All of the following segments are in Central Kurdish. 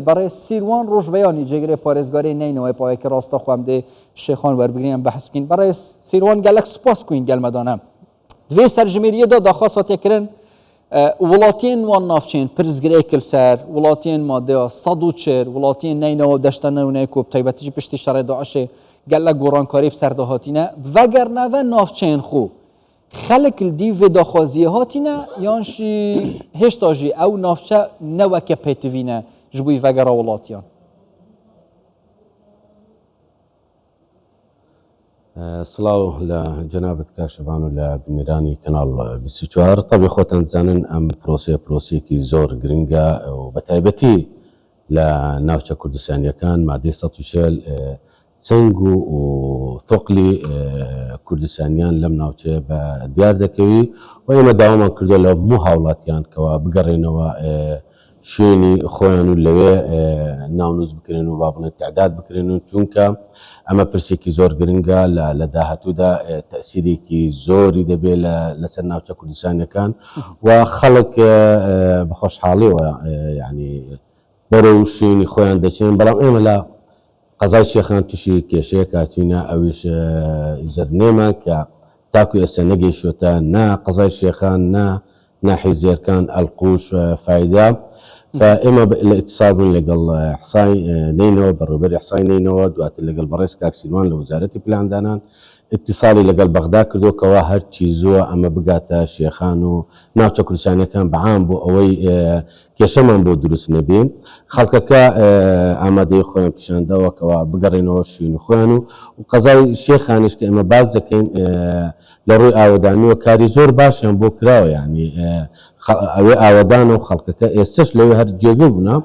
بەڕێز سیروان ڕۆژبەیانی جێگرێ پارێزگارێ نەینەوای پایەکی ڕاستە خوام دێ شێخان وەربگرین ئەم بەحس بکەین بەڕێز سیروان گەلەک سوپاس کوین گەلمەدانە دوێ سەرژمێریە دا داخواست هاتیە کرن وڵاتیێن وان ناوچێن پرسگرێک سەر وڵاتیێن مادەیا 140 وڵاتیێن نەینەوە دەشتە نەونەی کۆب تایبەتیش پشتی شەڕێ داعشێ گەلەک گۆڕانکاری بسەردا هاتینە ڤەگەرنەڤە ناوچێن خو خەلک لدی ڤێ داخوازیێ هاتینە یانشی هێشتا ژی ئەو ناوچە نە وەکە پێتڤینە ژ بووی ڤەگەڕا وڵاتیان. سڵاو لە جەنابت کاک شەبان و لە بینەرانی کەناڵ 24. تەبی خۆتان دەزانن ئەم پرۆسەیە پرۆسەیەکی زۆر گرنگە و بە تایبەتی لە ناوچە کوردستانییەکان مادەی 140 چنگ و ثقلی کوردستانیان لەم ناوچەیە بە دیار دەکەوی و ئێمە داوامان کردوە لە هەموو هاوڵاتیان کەوا بگەڕێنەوە شوێنی خۆیان و لەوێ ناونوس بکرێن و با بڵێن تعداد بکرێن و چونکە ئەمە پرسێکی زۆر گرنگە لە لە داهاتوودا تەئسیرێکی زۆری دەبێ لە لەسەر ناوچە کوردستانیەکان و خەڵک بە خۆشحاڵیەوە یانی بەرەو شوێنی خۆیان دەچن بەڵام ئێمە لە قەزای شێخان توشی کێشەیەک هاتوینە ئەویش زەرنێمە کە تاکو ئێستا نەگەیشتۆتە نە قەزای شێخان نە ناحیەی زێرکان ئەلقوش فایدە فە ئێمە لە ئیتساڵ بووین لەگەڵ ئیحسای نەینەوە بەڕێوبەری ئیحسای نەینەوە دواتر لەگەڵ بەڕێز کاک سیروان لە وەزارەتی پلاندانان ئیتیساڵی لەگەڵ بەغدا کردووە کەوا هەرچی زووە ئەمە بگاتە شێخان و ناوچە کوردستانیەکان بە عام بۆ ئەوەی کێشەمان بۆ دروست نەبێ. خەڵکەکە ئامادەیی خۆیان پیشانداوە کەوا بگەڕێنەوە شوێنی خۆیان و قەزای شێخانیش کە ئێمە باس دەکەین لە ڕووی ئاوەدانیەوە کاری زۆر باشیان بۆ کراوە یانی ئەوێ ئاوەدانە و خەڵکەکە ئێستەش لەوێ هەر جێگیر بوونە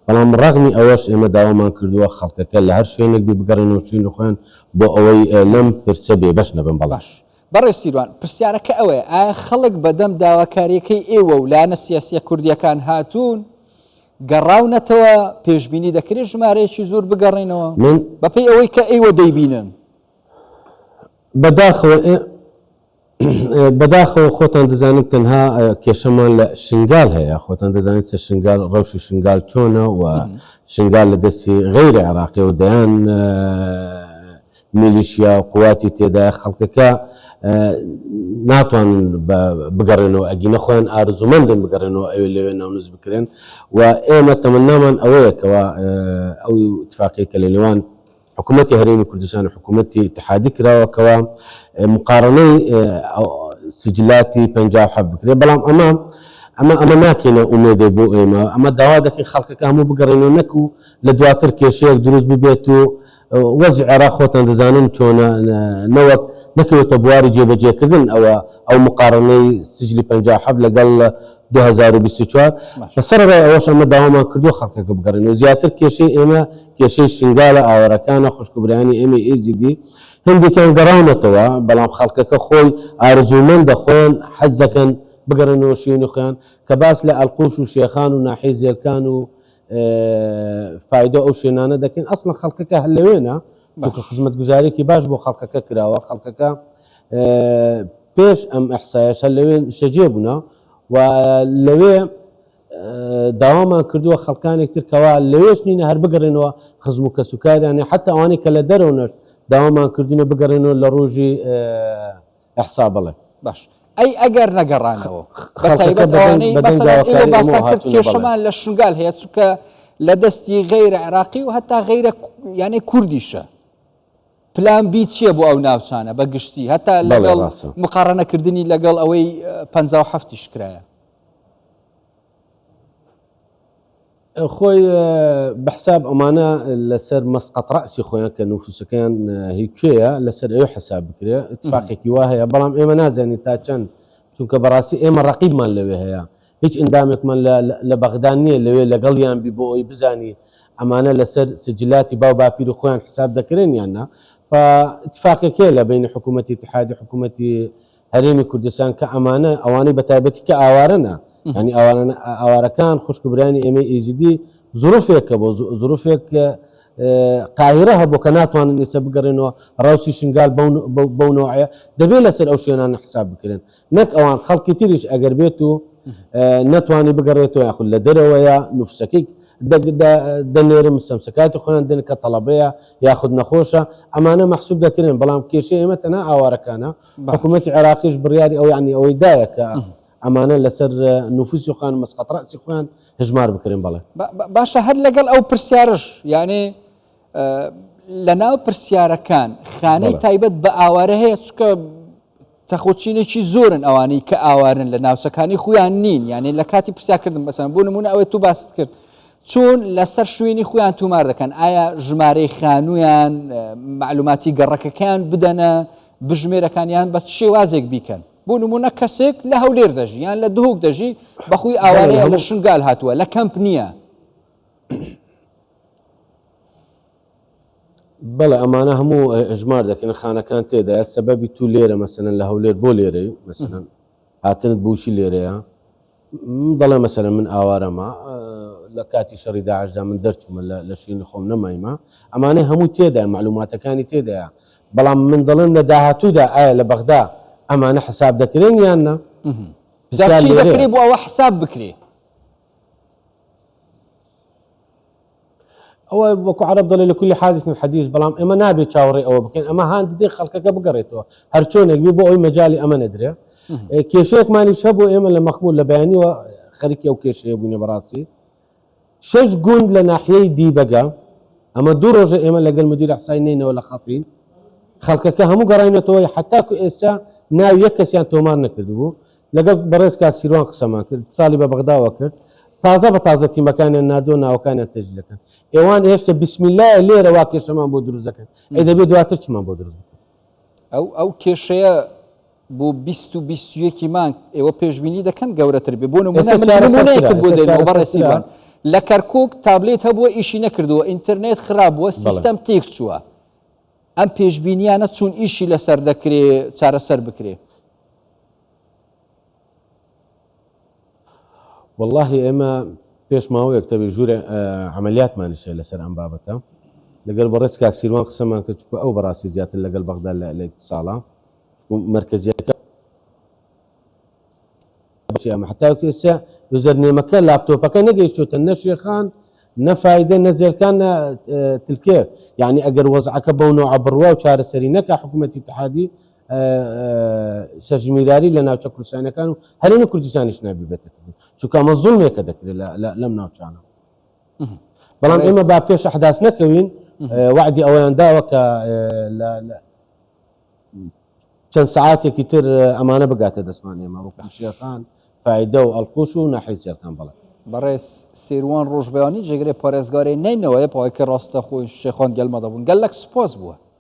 بەڵام ڕەغمی ئەوەش ئێمە داوامان کردووە خەڵکەکە لە هەر شوێنێک بی بگەڕێنەوە شوێنی خۆیان بۆ ئەوەی لەم پرسە بێبەش نەبن بەڵێ. باش بەڕێز سیروان، پرسیارەکە ئەوەیە ئایا خەڵک بەدەم داواکارییەکەی ئێوە و لایەنە سیاسییە کوردییەکان هاتوون، گەڕاونەتەوە، پێشبینی دەکرێت ژمارەیەکی زۆر بگەڕێنەوە؟ من. بەپێی ئەوەی کە ئێوە دەیبینن. بەداخەوە ئێ. بەداخەوە خۆتان دەزانن تەنها کێشەمان لە شنگال هەیە، خۆتان دەزانن چە شنگال ڕەوشی شنگال چۆنە و شنگال لە دەستی غەیرە عێراقیە و دەیان میلیشیا و قواتی تێدایە، خەڵکەکە ناتوانن بگەڕێنەوە ئەگینە خۆیان ئارزومەندن بگەڕێنەوە ئەوێ لەوێ ناونوس بکرێن و ئێمە تەمەنامان ئەوەیە کەوا ئەو ئیتفاقیەی کە لە نێوان حکوومەتی هەرێمی کوردستان و حکوومەتی ئیتحادی کراوە کەوا مقارنەی سجلاتی 57 بکرێت بەڵام ئەمە ئەمە ئەمە ناکەینە ئومێدێ بۆ ئێمە ئەمە داوا دەکەین خەڵکەکە هەموو بگەڕێنەوە نەکو لە دواتر کێشەیەک دروست ببێت و وەزعی عێراق خۆتان دەزانن چۆنە نەوەک نەکەوێتە بواری جێبەجێکردن ئەوە ئەو مقارنەی سجلی 57 لەگەڵ 2024 باش. بە سەرەڕای ئەوەش ئەمە داوامان کردووە خەڵکەکە بگەڕێنەوە زیاتر کێشەی ئێمە کێشەی شنگالە ئاوارەکانە خوشک و برایانی ئێمەی ئێزیدی هەندێکیان گەڕاونەتەوە بەڵام خەڵکەکە خۆی ئارەزوومەندە خۆیان حەز دەکەن بگەڕێنەوە شوێنی خۆیان کە باس لە ئەلقوش و شێخان و ناحیەی زێلکان و فایدە ئەو شوێنانە دەکەین ئەسڵەن خەڵکەکە هەر لەوێنە چونکە خزمەتگوزاریەکی باش بۆ خەڵکەکە کراوە خەڵکەکە پێش ئەم ئەحسایەش هەر لەوێ نیشتەجێ بوونە و لەوێ داوامان کردووە خەڵکانێک تر کەوا لەوێش نینە هەر بگەڕێنەوە خزم و کەسوکاریان حتا ئەوانەی کە لە دەرەوەنەش داوامان کردوونە بگەڕێنەوە لە ڕۆژی ئەحسا بڵێ. باش ئەی ئەگەر نەگەڕانەوە خەڵکەکە بەتایبەت بەدەنگ ئەوانەی بەدەنگ مەسەلەن ئێوە داواکاری ئێمەوە باستان کرد هاتوونە بەڵێ. کێشەمان لە شنگال هەیە چونکە لە دەستی غەیرە عێراقی و هەتا غەیرە یانێ کوردیشە پلان بی چییە بۆ ئەو ناوچانە بە گشتی هەتا بەڵێ لەگەڵ ڕاستە. مقاڕەنەکردنی لەگەڵ ئەوەی 57 یش کرایە؟ خۆی بە حساب ئەمانە لەسەر مەسقەت ڕەئسی خۆیان کە نفوسەکەیان هی کوێیە لەسەر ئەوێ حساب بکرێ اتفاقێکی وا هەیە بەڵام ئێمە نازانین تا چەند چونکە بەڕاستی ئێمە ڕەقیبمان لەوێ هەیە هیچ ئندامێکمان لە بەغدا نییە لەوێ لەگەڵیان بی بۆ ئەوی بزانی ئەمانە لەسەر سجلاتی باو باپیری خۆیان حساب دەکرێن یان نا فاتفاقێک هەیە لە بەینی حکوومەتی اتحادی حکوومەتی هەرێمی کوردستان کە ئەمانە ئەوانەی بە تایبەتی کە ئاوارەنە یانی ئاوارەنە ئاوارەکان خوشک و برایانی ئێمەی ئێزیدی زروفێکە بۆ زروفێک قاهیرە هەبوو کە ناتوانن ئێستا بگەڕێنەوە ڕەوسی شنگال بەو نەوعەیە دەبێت لەسەر ئەو شوێنانە حساب بکرێن نەک ئەوان خەڵکی تریش ئەگەر بێت و نەتوانی بگەڕێتەوە یاخود لە دەرەوەیە نفسەکەی دەنێرن مستەمسەکاتی خۆیان دێن کە تەڵەبەیە یاخود نەخۆشە ئەمانە مەحسوب دەکرێن بەڵام کێشەی ئێمە تەنها ئاوارەکانە حکوومەتی عێراقیش بڕیاری ئەو یعنی ئەوەی دایە کە ئەمانە لەسەر نفوسی خۆیان مسقط ڕەسی خۆیان هەژمار بکرێن بەڵێ. باشە هەر لەگەڵ ئەو پرسیارش یانێ لەناو پرسیارەکان خانەی تایبەت بە ئاوارە هەیە چکە تەخۆچینێکی زۆرن ئەوانەی کە ئاوارن لە ناوچەکانی خۆیان نین یانێ لە کاتی پرسیارکردن بەسەن بۆ نمونە ئەوەی تو باست کرد چۆن لەسەر شوێنی خۆیان تومار دەکەن ئایا ژمارەی خانوویان معلوماتی گەڕەکەکەیان بدەنە بژمێرەکانیان بە شێوازێک بیکەن بۆ نمونە کەسێک لە هەولێر دەژی یان لە دهۆک دەژی بەخۆی ئاوارەیە لە شنگال هاتووە لە کەمپ نییە. بەڵێ ئەمانە هەموو ئەژمار دەکەن خانەکان تێدایە سەبەبی تو لێرە مەسەلەن لە هەولێر بۆ لێرەی مەسەلەن هاتنت بۆچی لێرەیە دەڵێ مەسەلەن من ئاوارەمە لە کاتی شەڕی داعشدا من دەرچوومە لە شوێنی خۆم نەمایمە ئەمانەی هەموو تێدایە مەعلوماتەکانی تێدایە بەڵام من دەڵێم لە داهاتوودا ئایا لە بەغدا ئەمانە حساب دەکرێن یان نا؟ جا چی دەکرێ بۆ ئەوە حساب بکرێ؟ ئەوە وەکو عەرەب دەڵێ لكل حادث حديث بەڵام ئێمە نابێت چاوەڕێ ئەوە بکەین ئەمە هان دەدەین خەڵکەکە بگەڕێتەوە هەرچۆنێک بێ بۆ ئەوی مەجای ئەمە نەدرێ کێشەیەکمانیش هەبوو ئێمە لە مەخمور لە بەیانیوە خەریکی ئەو کێشەیە بووینە بەڕاستی شەش گوند لە ناحیەی دیبەگە، ئەمە دوو ڕۆژە ئێمە لەگەل مدیر ئەحسای نەینەوە لە خەتین، خەڵکەکە هەموو گەڕاینەتەوە حەتاکو ئێستا ناوی یەک کەسیان تۆمار نەکردبوو، لەگەڵ بەڕێز کاک سیروان قسەمان کرد، اتصالی بە بەغداوە کرد، تازە بە تازە تیمەکانیان ناردووە ناوەکانیان تەسجیل دەکەن، ئێوان هێشتە بیسمیلایە لێرە وا کێشەمان بۆ دروست دەکەن، ئەی دەبێ دواتر چمان بۆ دروست بکەن؟ ئەو ئەو کێشەیە بۆ 20 و 21 مانگ ئێوە پێشبینی دەکەن گەورەتر بێ بۆ نمونە من نمونەیەکت بۆ دێنەوە بەڕێز سیروان لە کەرکک تابلێت هەبووە ئیشی نەکردووە ئینتەرنێت خراپ بووە سیستەم تێک چووە ئەم پێشبینیانە چون ئیشی لەسەر دەکرێ چارەسەر بکرێ وەڵاهی ئێمە پێش ماوەیەک تەبی ژوورە عەمەلیاتمانیش هەیە لەسەر ئەم بابەتە لەگەڵ بەڕێز کاک سیروان قسەمان کرد چونکە ئەو بەڕاستی زیاتر لەگەڵ بەغدا لە ئیتساڵە مەرکەزیەکە ئەمە حتا ئێستا یوزەرنێمەکە لاپتۆپەکە نەگەیشتوتە نە شێخان نە فایدە نە زێلکان نە تلکێف یعنی ئەگەر وەزعەکە بەو نەوعە بڕوا و چارەسەری نەکا حکوومەتی اتحادی سەرژمیراری لە ناوچە کوردستانەکان و هەرێمی کوردستانیش نابی بێتە کردن چونکە ئەمە زوڵمێکە دەکرێت لەم ناوچانە بەڵام ئێمە با پێش ئەحداث نەکەوین وعدی ئەوەیان داوە کە چەند سعاتێکی تر ئەمانە بگاتە دەستمان ئێمە وەکو شێخان فایدە و ئەڵقوش و ناحیەی سێرکان بەڵێ. بەڕێز سیروان ڕۆژبەیانی جێگرێ پارێزگارێ نەینەوایە پاوەکە ڕاستە خۆی شێخان گەلمەدا بوون گەلەک سوپاس بووە.